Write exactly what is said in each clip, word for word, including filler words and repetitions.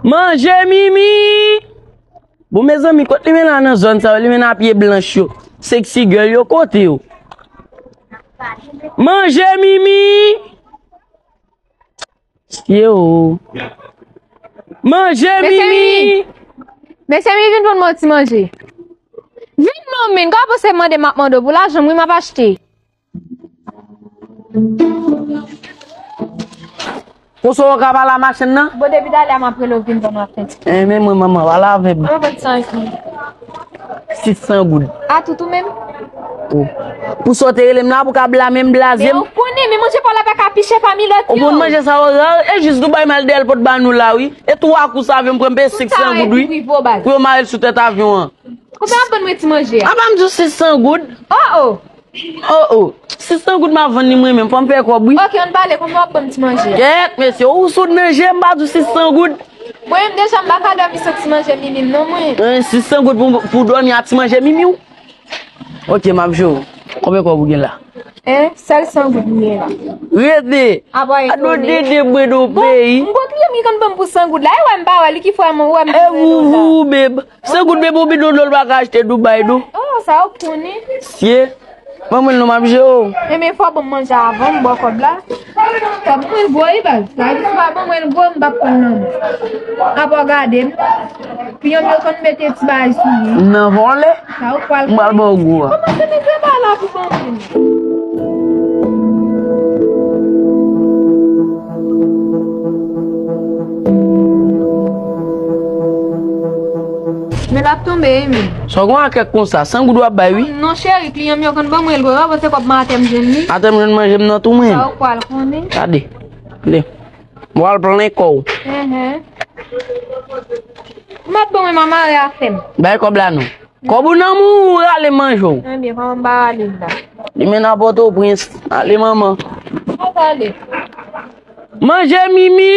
Manje Mimi! Bon, mezanmi, kot Limena nan zòn sa yo? Limena pye blanch yo. Sexy girl yo, kote yo? Manje Mimi! Yo. Manje Mimi! Mesye Mimi, vin ban mwen yon ti manje. Vin non, men, kòman se mande m ap mande w pou lajan m, wi, m ap achte. Konsa w ka pale a machann nan? Bon, depi talè a m ap rele w vin ban m achte. Enben mwen, manman, pale avè m. Mwen vant san ki? Sis san goud. A tout ou menm? Oh. Pou sa w te rele m la, pou ka blame m, blaze m? Men ou konnen, men manje pa w la pa ka pi chè pami lòt yo. Ou konn manje sa yo ra, e jis Dubai m al dèyè l pot ba nou la, wi. E twa kou sa avyon m pran m peye sis san goud, wi. Pou yo mare l sou tèt avyon an. Konbyen w ap ban mwen ti manje a? A, ban m di w sis san goud. Oh, oh. Oh, oh. Sis san goud m ap vann li mwen menm, fò m fè kòb, wi. Ok, ann pale, konbyen w ap ban m ti manje a? Kèt, mesye, ou soud nan je m, m pa di w sis san goud. Mwen menm deja m pa ka dòmi san ti manje Mimi m non, mwen. Hein, sis san goud pou, pou dòmi a ti manje Mimi w? Ok, m ap jwe w. Konbyen kòb ou gen la? Hein, sèl san goud m gen la. Rete! Apa e konnen. Dede mwen nan peyi. M gon kliyan m ki konn ban m pou san goud la, e wè m pa wè li ki fè m wè m. E vouvou, babe. San goud, babe, ou bidon dlo l pa ka achte Dubai, non. Oh, sa ou konnen. Sye. Ban mwen l non, m ap jere w. Enben, fò ban m manje avan m ba w kòb la. Kòb mwen gwo, wi, baz. Sa di si w pa ban mwen l gwo, m p ap pran l nan men w. Apa w gade m. Kliyan m yo konn mete ti bagay sou li. Nan vòlè. Sa ou pral. M pral ba w gwo a. Kòman se mete bagay la pou ban mwen? Men l ap tonbe, wi, men. Sa w gen ak kèk konsa, san goud w ap bay, wi. Non, cheri, kliyan m yo konn ban mwen l gwo, w ap panse kòb m atè m jwenn li. Atè m jwenn manje m nan tou, mwen. Sa ou pral konnen. Gade. Gade. M pral plen kò w. Enhen. Ou mèt ban mwen, m a mare afè m. Bay kòb la non. Kòb ou nan men w, ou rale manje w. Ebyen, kòman m pa rale l la? Li mennen nan Pòtoprens. Ale, manman. Mwen pale. Manje Mimi.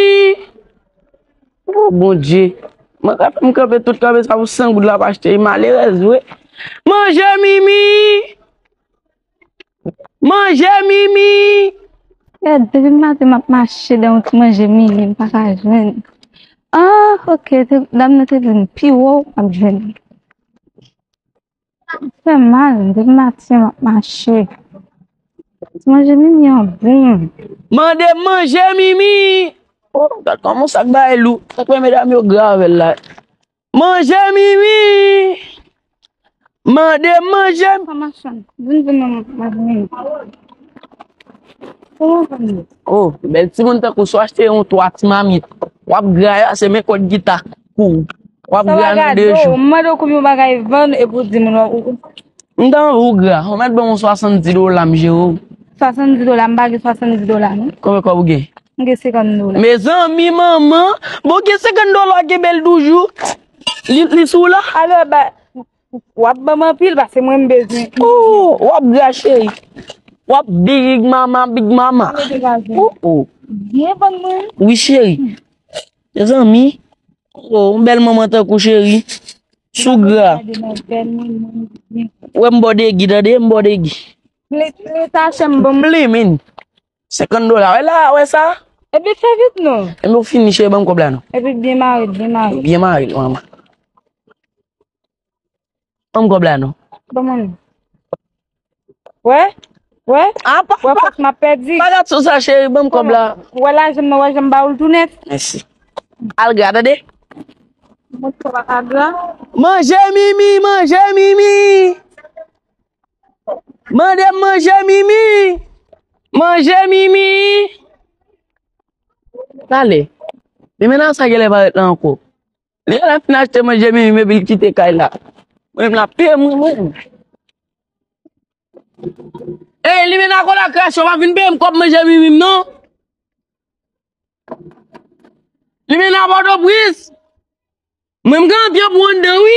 Oh, Bondye. Mwen ka fè m kanpe tout kanpe sa pou san goud la pa achte. Malerèz vre. Manje Mimi. Manje Mimi! Gad, depi maten m ap mache dan yon ti manje Mimi, m pa ka jwenn. Ah, ok, te, dam nan te di m pi wo, m ap jwenn. M fè mal, depi maten m ap mache. Ti manje Mimi an bon. Mande manje Mimi! Oh, gad kòman sa k bay lou. Sa k fè medam yo gra avè l la. Manje Mimi! Mande manje! Sa machann. Vin, vin, vin, vin, vin. Kòman fè m ye? Oh, bèl timoun tankou sa w achte yon twa ti mamit. W ap gra yo, se men kòd gita kou. W ap gra nan de jou. M mande w konbyen yon bagay vann epi w di moun w ap. M ta anvi w gra. Ou mèt ban m yon swasanndis dola, m jere w. Swasanndis dola, m pa gen swasanndis dola, non. Konbyen kòb ou gen? M gen senkant dola. Mezanmi, manman, bon, gen senkant dola, gen bèl toujou. Li, li sou la? Alò, ba, w ap ban m anpil, paske mwen m bezwen. Oh, w ap gra, cheri. W ap big mama, big mama. Oh, oh. Byen vann mwen. Wi, cheri. Mezanmi. Oh, yon bèl manman tankou cheri. Sou gra. Wè m bò degi, tande, m bò degi. Li, li ta chè m bon. Plim, in. Senkant dola. Wè la, wè sa? Epi fè vit non. Epi w fini, cheri, ban m kòb la non. Epi byen mare, byen mare. Byen mare, manman. Ban m kòb la non. Ban mwen. Wè? Wè? Ah, pa, wè pa, fòs m ap pèdi. Pa gad sou sa, cheri, ban m kòb la. Wè lajan m nan, wè jan m ba ou l tou nèt. Mèsi. Al gra, tande. Mwen pa ka gra. Manje Mimi, manje Mimi. Mande manje Mimi. Manje Mimi. Gade. Limena sa genlè parèt la ankò. Li genlè fin achte manje Mimi epi l kite kay la. Mwen menm la peye mwen, mwen. Ey, Limena kola krache, w pa vin peye m kòb manje Mimi m non. Limena Pòtoprens. Mwen m gen anpil pou anndan, wi.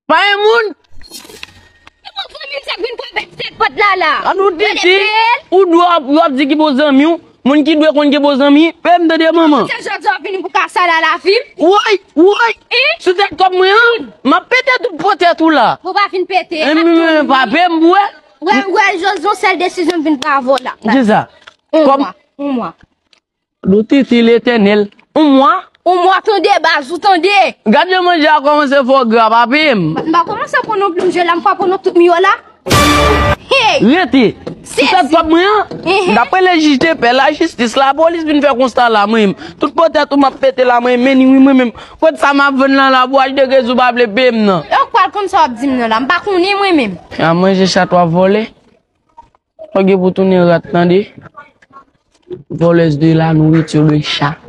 Pa gen moun. Se pou fanmi sa k vin frape sèt pòt la la. An nou titi, ou dwe w ap, w ap di ki bon zanmi w. Moun ki dwe konn gen bon zanmi, peye m tande manman. Se jodi a w vini pou ka sal a lavi m? Woy, woy. Sou tèt kòb mwen an, m ap pete tout po tèt ou la. Ou pa fin pete. Pa peye m pou wè. Wè, wè, jodi yon sèl desizyon m vin pran avè w la. Kisa? Yon mwa. Yon mwa. Dotiti Letènèl. Yon mwa. Yon mwa tande, baz, ou tande? Gad jan manje a kòmanse fè w gra, pa peye m. M pa kòmanse pran non plim je la, m pa pran non tout miyo la. Hey! Rete. Sou tèt kòb mwen an, dapre le jij de pè, lajistis, lapolis vin fè konsta la, mwen menm. Tout po tèt ou m ap pete la, mwen menm, wi, mwen menm. Kot sa m ap vann lan la, bwach de gez ou pa vle peye m nan. Yo, k pral konn sa w ap di m nan la, m pa konnen mwen menm. A manje chat w ap vòlè. Ou gen pou tounen rat, tande. Volèz de la nourriture de chat.